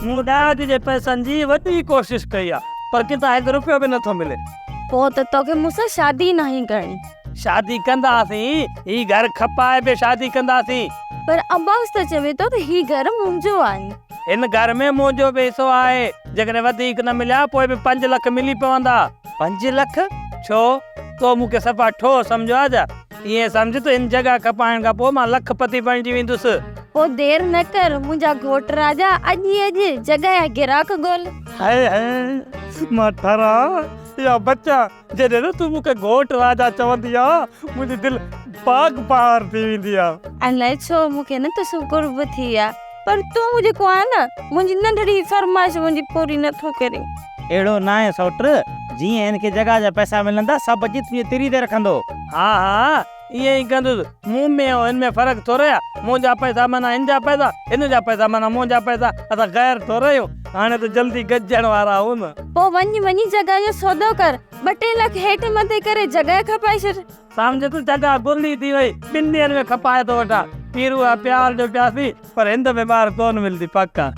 مون ڏاج جي پئسن جي وڏي ڪوشش ڪئي آ، پر ڪٿان هڪ رپيو به نٿو ملي. پوء ته توکي مون سان شادي ئي ناهي ڪرڻي. شادي ڪنداسين، هي گهر کپائي به شادي ڪنداسين. پر عباس ته چوي ٿو ته هي گهر منهنجو آهي. هن گهر ۾ منهنجو به حصو آهي. جيڪڏهن وڌيڪ نه مليا پوء به پنج لک ملي پوندا. پنج لک؟ ڇو؟ تو مون کي صفا ٺوهه سمجهيو آهي ڇا؟ ائين سمجهه ته هن جڳهه کپائڻ کان پوء مان لک پتي بڻجي ويندس. پوء دير نه ڪر منهنجا گهوٽ راجا، اڄ ئي اڄ جڳهه يا گراهڪ ڳول. هائي هائي مان ٺران يا بچان، جڏهن نه تون مون کي گهوٽ راجا چوندي آ، منهنجي دل باغ بهار ٿي ويندي آ. الائي ڇو مون کي نه توسان قرب ٿي آ، پر تون جيڪو آهين نه منهنجي ننڍڙي فرمائش منهنجي پوري نه ٿو ڪرين. اهڙو ناهي سئوٽ، جيئن هن کي جڳهه جا پئسا ملندا سڀ اچي تنهنجي تري تي رکندو. ها ها ائين ئي ڪندس، مون ۾ ۽ هن ۾ فرق ٿورئي آ، منهنجا پئسا معنيٰ هن جا پئسا، هن جا پئسا معنيٰ منهنجا پئسا، اسان غير ٿورئي آهيون، هاڻي ته جلدي گڏجڻ وارا آهيون نه. پوء وڃ وڃي جڳهه جو سودو ڪر، ٻه ٽي لک هيٺ مٿي ڪري جڳهه کپائي ڇڏ. سمجهه ته جڳهه گرلي ٿي وئي، ٻن ڏينهن ۾ کپائي ٿو وٺان، پيرو آ پيار جو پياسي، پر هن دفعي ٻار ڪونه ملندي پڪ آ.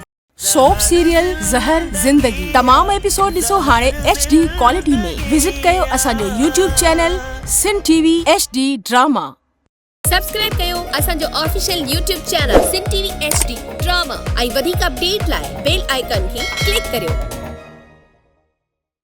سوپ سيريل زهر زندگي تمام ايپيسوڊ ڏسو هاڻي ايڇ ڊي ڪوالٽي ۾ وزٽ ڪيو اسان جو YouTube channel Sindh T V H D drama. Subscribe ڪيو اسان جو official YouTube channel Sindh T V H D drama ۽ وڌيڪ اپڊيٽ لاء بيل آئيڪان کي ڪلڪ ڪريو.